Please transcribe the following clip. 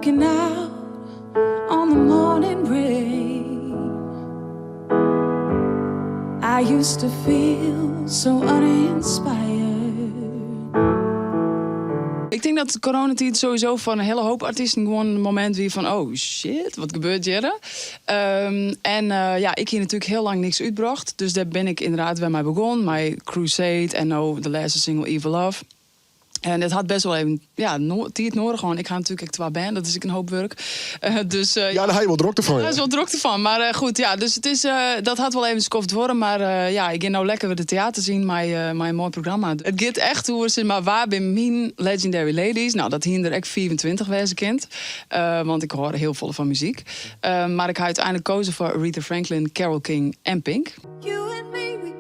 Looking out on the morning rain. I used to feel so uninspired. Ik tink dat de coronatiid sowieso foar in hiele hoop artysten gewoan in momint wie fan: oh shit, wat gebeurt hjir? En ja, ik hie natuerlik hiel lang niks útbrocht. Dus dêr bin ik ynderdaad wer mei begûn. Mei Crusade en no de lêste single Evil Love. En it hat bêst wol even, ja, no, tiid nedich gewoan. Ik ha natuerlik ek twa bern, dat is ek in hoop wurk. Dus Ja, dêr ha je wol drokte fan. Dêr is wol drokte fan. Mar goed, ja, dus dat hat wol even skoft duorre. Mar ja, ik gean no lekker wer de teäters yn mei in moai programma. It giet echt oer, sis mar, wa binne myn Legendary Ladies? No, dat hiene der ek 25 wêze kind. Want ik hâld hiel folle fan muzyk. Mar ik ha úteinlik keazen foar Aretha Franklin, Carole King en Pink. You and me.